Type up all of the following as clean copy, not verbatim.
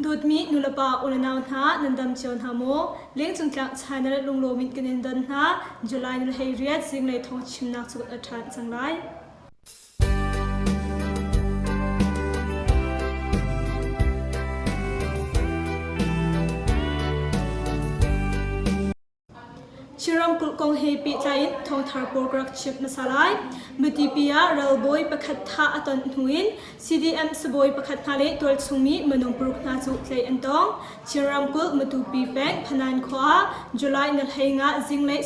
Dawtmi nulepa ulenau hna nan dam cio hna maw? Lengcung tlang channel lunglawm in kan in don hna. July ni 18 zinglei thawng chimnak cu a ṭhan cang lai. Chin ramkulh kong he pehtlai in thawngthar pawl ka rak chimh hmasa lai. Matupi ah ralbawi pakhat thah a ton hnu in CDM sibawi pakhat hna le tualchungmi minung paruk hna cu tlaih an tong. Chin ramkulh Matupi peng Phanan khua ah July ni 15 zinglei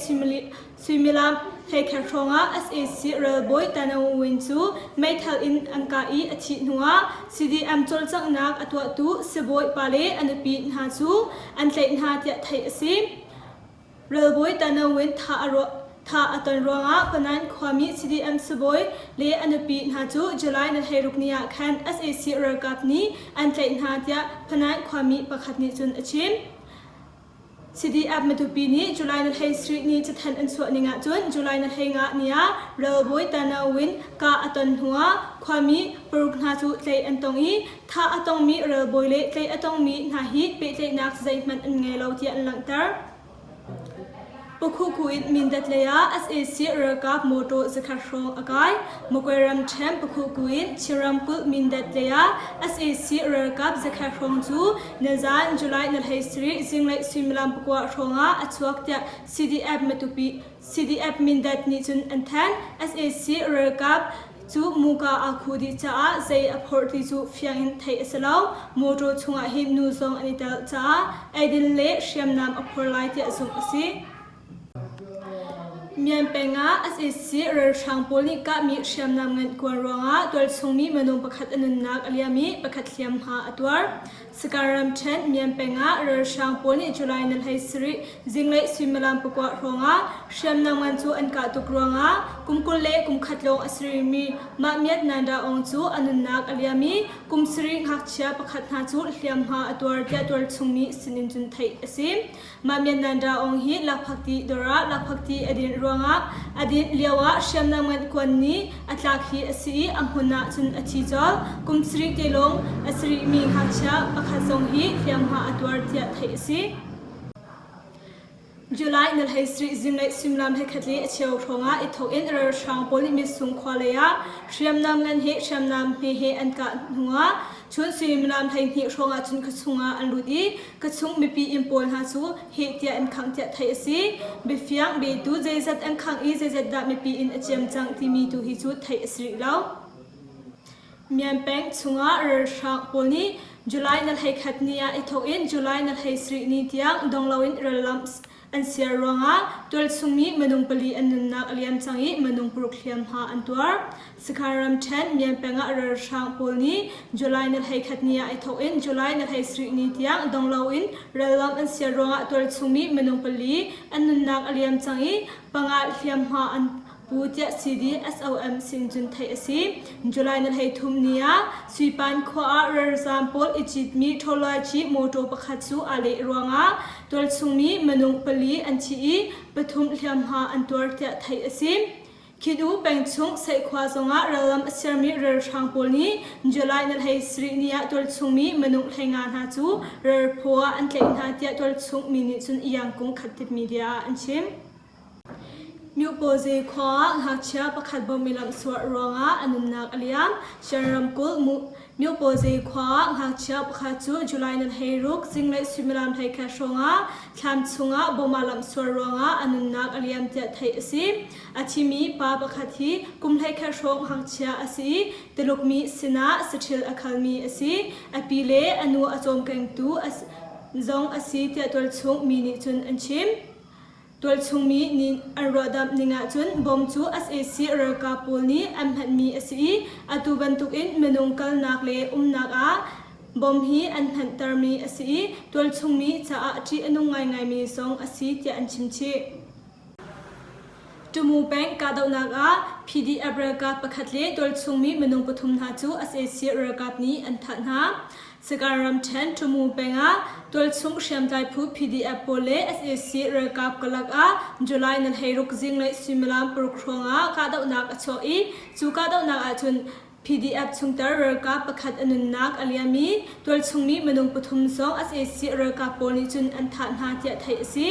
suimilam 11 hrawng ah sac ralbawi Tanaung Win cu meithal in an kah i a thih hnu ah CDM cawlcanghnak a tuahtu sibawi pa le a nupi hna cu an tlaih hna tiah theih a si. Ralbawi Tanawin thah a ton ruangah Panan khuami CDM sibawi le a nupi hna cu July ni 16 ni ah khan sac ralkap nih an tlaih hna tiah Phanan khuami pakhat nih cun a chim. CDF Matupi nih July ni 17 ni cathanh an chuah ning ahcun July ni 15 ni ah ralbawi Tanawin kah a ton hnuah khuami paruk hna cu tlaih an tong i thah a tongmi ralbawi le tlaih a tongmi hna hi pehtlaihnak zeihmanh an ngei lo tiah an langhter. Pakhuku in Mindat lei ah sac ralkap mawṭaw zakhat hrawng a kai. Magway ramṭhen Pakhuku in Chin ramkulh Mindat lei ah sac ralkap zakhat hrawng cu nizaan July ni 17 zinglei suimilam pakua hrawng ah a chuak tiah CDF Matupi CDF Mindat nih cun an thanh. Sac ralkap cu muka aa khuh dih caah zei a phorh ti cu fiang in theih a si lo. Mawṭaw chungah hin nu zong an i tel caah eidin le hriamnam a phor lai tiah zumh a si. Myan peng ah sac ralhrang pawl nih kahmi hriamnam ngan kuan ruangah tualchungmi minung pakhat a nunnak a liam i pakhat hliamhma a tuar. Sagaing ramṭhen Myan peng ah ralhrang pawl nih July ni 17 zinglei suimilam pakua hrawngah hriamnam ngan cu an kah tuk ruangah kum 20 le kum khat lawng a si rihmi Mah Myat Nanda Aung cu a nunnak a liam i kum sarih ngakchia pakhat hna cu hliamhma a tuar tiah tualchungmi sinin cun theih a si. Mah Myanmar Aung hi lakphakti dawr ah lakphakti a dinh ruangah a dinh lioah hriamnam ngan kuan nih a tlak hi a si i a hmun ah cun a thi colh. Kum sarih te lawng a si rihmi ngakchia pakhat zong hi hliamhma a tuar tiah theih a si. July ni 17 zinglei suimilam 11 le a cheu hrawngah i thawk in ralhrang pawl nih Mitsung khua lei ah hriamnam ngan he hriamnam hme he an kah hnuah chun suimilam 12 hrawngah cun khuachung ah an lut i Kachung mipi inn pawl hna cu heh tiah an khangh tiah theih a si. Biafiang beitu zeizat an khangh i zeizat dah mipi inn a ciam cang timi tu hi cu theih a si rih lo. Myan peng chungah ralhrang pawl nih July na 11 ni ah i thawk in July na 17 ni tiang dong loin rallam An siar ruangah tualchungmi minung pali an nunnak a liam cang i minung paruk hliamhma an tuar. Sakhan ramṭhen Myan peng ah ralhrang pawl nih July ni 11 ni ah i thawk in July ni 17 ni tiang dong loin rallam an siar ruangah tualchungmi minung pali an nunnak a liam cang i panga hliamhma an pu tiah CDSOM sin cun theih a si. July ni 13 ni ah Suipan khua ah ralzaam pawl i citmi Ṭhawlaici mawṭaw pakhat cu aa leh ruangah tualchungmi minung pali an thi i pathum hliamhma an tuar tiah theih a si. Khin-U pengchung Seihkhua zongah rallam a sermi ralhrang pawl nih July ni 17 ni ah tualchungmi minung 15 hna cu ralphaw ah an tlaih hna tiah tualchung mi nih cun Yangkung Khattip media ah an chim. Myohpawze khua ah ngakchia pakhat bom i lamhsuah ruangah a nunnak a liam. Shan ramkulh Myohpawze khua ah ngakchia pakhat cu July ni 16 zinglei suimilam 11 hrawngah thlam chungah bom aa lamhsual ruangah a nunnak a liam tiah theih a si. A thimi pa pakhat hi kum 11 hrawng ngakchia a si i Tuluk mi sinah saṭhil a khalmi a si. A pi le a nu a cawmkengtu zong a si tiah tualchung mi nih cun an chim. Tualchungmi nih an ruahdamh ning ahcun bom cu sac ralkap pawl nih an hmanhmi a si i atu bantukin minung kalnak le umnak ah bom hi an hmanhtermi a si i tualchungmi caah ṭih a nung ngaingaimi zong a si tiah an chim chih. Tumu peng kahdohnak ah PDF ralkap pakhat le tualchungmi minung pathum hna cu sac ralkap nih an thah hna. Sagaing ramṭhen Tumu peng ah tualchung hriamtlai phu PDF pawl le sac ralkap karlak ah July ni 16 zinglei suimilam paruk hrawng ah kahdohnak a chuak i cu kahdohnak ahcun. PDF chungtel ralkap pakhat a nunnak a liam i tualchungmi minung pathum zong sac ralkap pawl nih cun an thah hna tiah theih a si.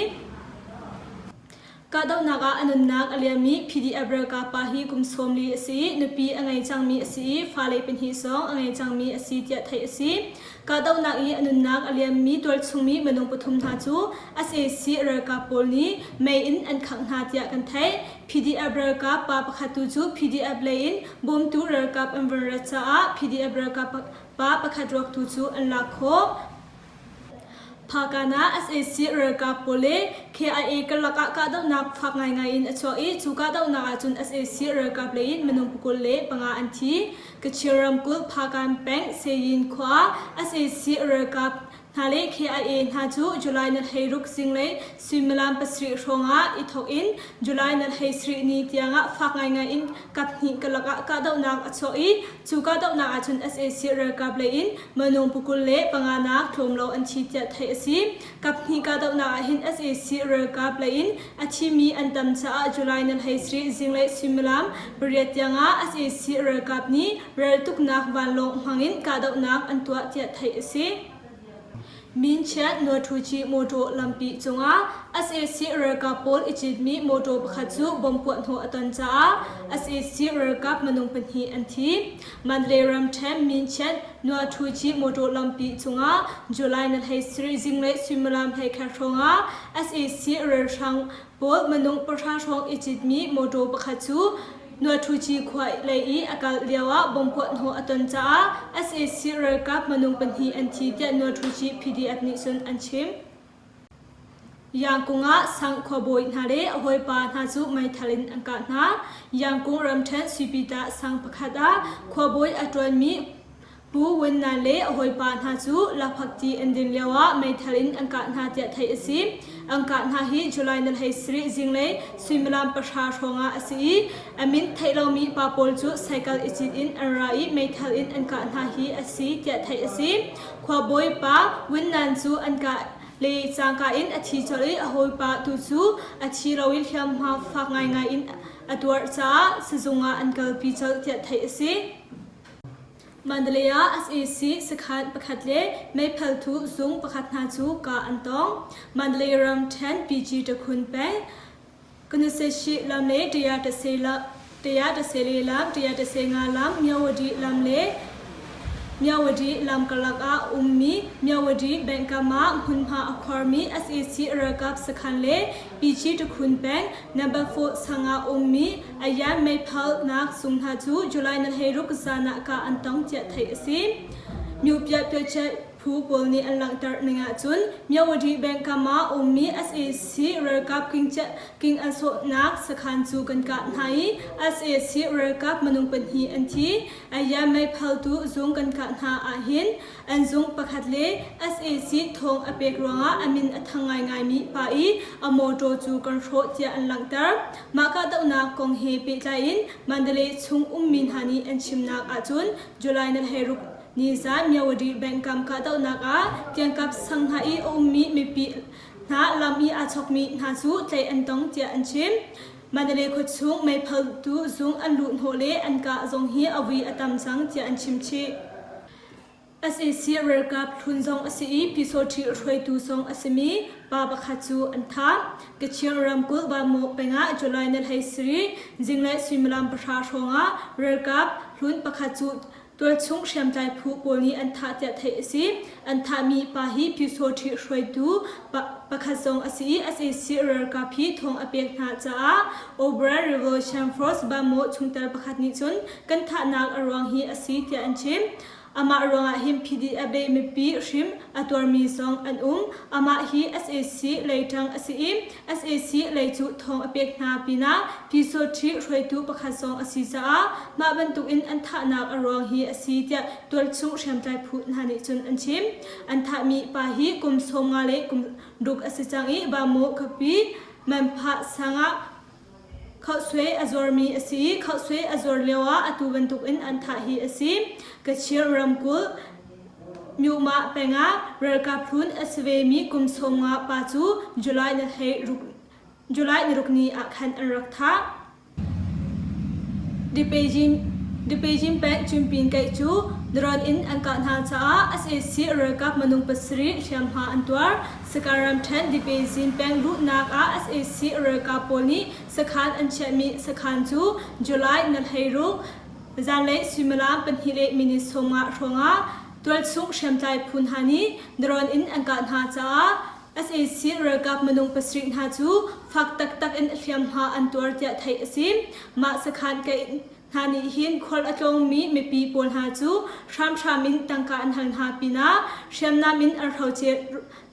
Kahdohnak ah a nunnak a liammi PDF ralkap pa hi kum 40 a si i nupi a ngei cangmi a si i fale pahnih zong a ngei cangmi a si tiah theih a si. Kahdohnak i a nunnak a liammi tualchungmi minung pathum hna cu sac ralkap pawl nih mei in an khangh hna tiah kan theih. PDF ralkap pa pakhat tu cu PDF lei in bawmtu ralkap an vun rat caah PDF ralkap pa pakhat ruak tu cu an lak khawh. Phakan ah sac ralkap pawl le KIA karlak ah kahdohnak fak ngaingai in a chuak i cu kahdohnak ahcun sac ralkap lei in minung 25 an thi. Kachin ramkulh Phakan peng Seyin khua ah sac ralkap hna le KIA hna cu July ni 16 zinglei suimilam pasarih hrawngah i thawk in July ni 17 ni tiangah fak ngaingai in kaphnih karlak ah kahdohnak a chuak i cu kahdohnak ahcun sac ralkap lei in minung pakul le panga nak tlawm lo an thi tiah theih a si. Kaphnih kahdohnak ah hin sac ralkap lei in a thimi an tam caah July ni 17 zinglei suimilam pariat tiangah sac ralkap nih raltuknak vanlawng hmangin kahdohnak an tuah tiah theih a si. Minchiat Nuathuci mawṭaw lampi cungah sac ralkap pawl i citmi mawṭaw pakhat cu bomb puahhnawh a ton caah sac ralkap minung pahnih an thi. Mandalay ramṭhen Minchiat Nuathuci mawṭaw lampi cungah July ni 17 zinglei suimilam 11 hrawngah sac ralhrang pawl minung pahra hrawng i citmi mawṭaw pakhat cu Nuathuci khua lei i a kal lioah bomb puahhnawh a ton caah sac ralkap minung pahnih an thi tiah Nuathuci PDF nih cun an chim. Yangkung ah sang khuabawi hna le a hawipa hna cu meithal in an kah hna. Yangkung ramṭhen Suipita sang pakhat ah khuabawi a ṭuanmi Pu Win Nan le a hawipa hna cu lakphakti an din lioah meithal in an kah hna tiah theih a si. An kah hna hi July ni 17 zinglei suimilam pahra hrawngah a si i a min theih lomi pa pawl cu cycle i cit in an ra i meithal in an kah hna hi a si tiah theih a si. Khuabawi pa Win Nan cu an kah le cangka in a thi colh i a hawipa tu cu a thi lo i hliamhma fak ngaingai in a tuar caah sizung ah an kalpi colh tiah theih a si. Mandalay ah sac sakhan pakhat le meiphalthu zung pakhat hna cu kah an tong. Mandalay ramṭhen PG Takhun peng Kunuseshi lam le Tayatase lam, Tayatase nga lam, Myawaddy lam le Myawaddy lam karlak ah a ummi Myawaddy bank kam ah hmunhma a khuarmi sac ralkap sakhan le PG Takhun peng Number 4 sang ah ummi Ayan meiphalnak zung hna cu July ni 16 zan ah kah an tong tiah theih a si. Myuhpiah Pyochet phu pawl nih an langhter ning ahcun Myawaddy Bank kam ah ummi sac ralkap king an sawhnak sakhan cu kan kah hna i sac ralkap minung pahnih an thi. Ayan meiphaltu zung kan kah hna ahhin An zung pakhat le sac thawng a pek ruangah a min a thang ngaingaimi pa i a mawṭaw cu kan hrawh tiah an langhter. Mah kahdohnak kong he pehtlai in Mandalay chung ummi hna nih an chimnak ahcun July ni 16 ni zan Myawaddy bank kam kahdohnak ah kiangkap sang hna i a ummi mipi hna lam i aa chawkmi hna cu tlaih an tong tiah an chim. Mandalay khuachung meiphaltu zung an luhhnawh le an kah zong hi a vui a tam cang tiah an chim chih. Sac ralkap hlun zong a si i Pyusawṭhi hruaitu zong a simi pa pakhat cu an thah. Kachin ramkulh Banmaw peng ah July ni 17 zinglei suimilam pahra hrawng ah ralkap hlun pakhat cu tualchung hriamtlai phu pawl nih an thah tiah theih a si. An thahmi pa hi Pyusawṭhi hruaitu pakhat zong a si i sac ralkap hi thawng a pek hna caah Obra Revolution Force Banmaw chungtel pakhat nih cun kan thahnak a ruang hi a si tiah an chim. Amah ruangah hin PDF le mipi hrim a tuarmi zong an um. Amah hi sac lei ṭang a si i sac lei cu thawng a pek hna pinah Pyusawṭhi hruaitu pakhat zong a si caah mah bantukin an thahnak a ruang hi a si tiah tualchung hriamtlai phu hna nih cun an chim. An thahmi pa hi kum 50 le kum ruk a si cang i Bamu khuapi Manphah sang ah Khausui a zuarmi a si i khausui a zuar lioah atu bantukin an thah hi a si. Kachin ramkulh Myuhmah peng ah ralkap hlun a si vemi kum 50 pa cu July ni 16 July ni ruk ni ah khan an rak thah. Dipejin. Dipejin peng Cunpin kaih cu drone in an kah hna caah sac ralkap minung pasarih hliamhma an tuar. Sagaing ramṭhen Dipejin peng luhnak ah sac ralkap pawl nih sakhan an chiahmi sakhan cu July na 16 zanlei suimilam pahnih le minute 50 hrawngah tualchung hriamtlai phu hna nih drone in an kah hna caah sac ralkap minung pasarih hna cu fak taktak in hliamhma an tuar tiah theih a si. Mah sakhan kaih hna nih hin khual a tlawngmi mipi pawl hna cu hramhram in tangka an hal hna pinah hriamnam in an hrocer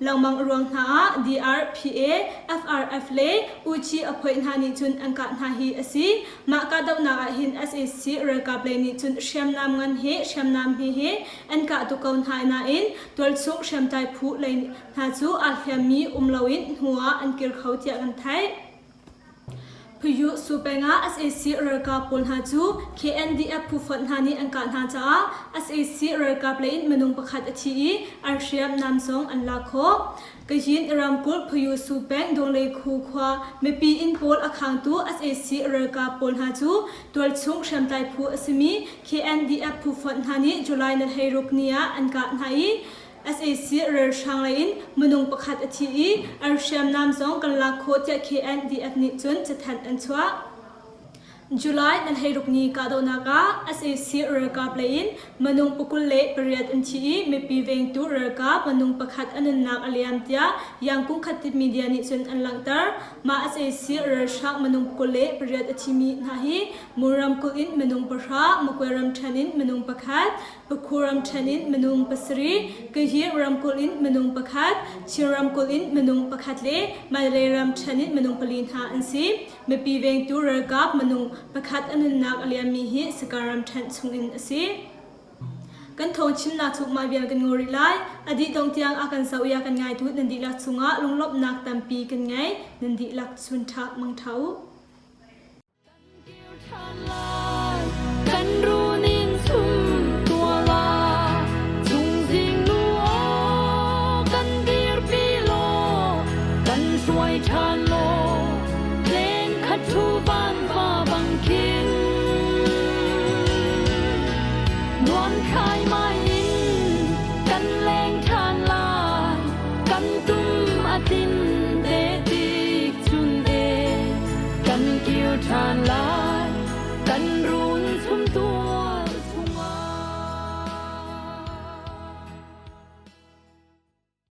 lengmang ruang hna ah DR, PA, FRF le UCI a phoih hna nih cun an kah hna hi a si. Mah kahdohnak ah hin sac ralkap lei nih cun hriamnam ngan he hriamnam hme he an kah tuk ko hna nain tualchung hriamtlai phu lei hna cu aa hliammi um loin hnu ah an kir kho tiah kan theih. Phuyu Su peng ah sac ralkap pawl hna cu KNDF phufonh hna nih an kah hna caah sac ralkap lei in minung pakhat a thi i an hriamnam zong an lak khawh. Kayin ramkulh Phuyu Su peng Dawngleikhu khua mipi inn pawl a khangtu sac ralkap pawl hna cu tualchung hriamtlai phu a simi KNDF phufonh hna nih July ni 16 ni ah an kah hna i Sac ralhrang lei in minung pakhat a thi i an hriamnam zong kan lak khawh tiah KNDF nih cun cathanh an chuah. July na 16 ni kahdohnak ah sac ralkap lei in minung pakul le pariat an thi i mipi vengtu ralkap minung pakhat a nunnak a liam tiah Yangkung Khatit media nih cun an langhter. Mah sac ralhrang minung pakul le pariat a thimi hna hi Mur ramkulh in minung pahra, Magwe ramṭhen in minung pakhat, Pakhu ramṭhen in minung pasarih, Kahir ramkulh in minung pakhat, Chin ramkulh in minung pakhat le Mandalay ramṭhen in minung pali hna an si. Mipi vengtu ralkap minung pakhat a nunnak a liammi hi Sagaing ramṭhen chungin a si. Kan thawng chimnak cu mah vial kan ngaw rih lai. A dih dongh tiang a kan zoh i a kan ngaitu nan dihlak cungah lunglawmhnak tampi kan ngei. Nan dihlak chun ṭha mangṭha u. Kan kir ṭhan lai.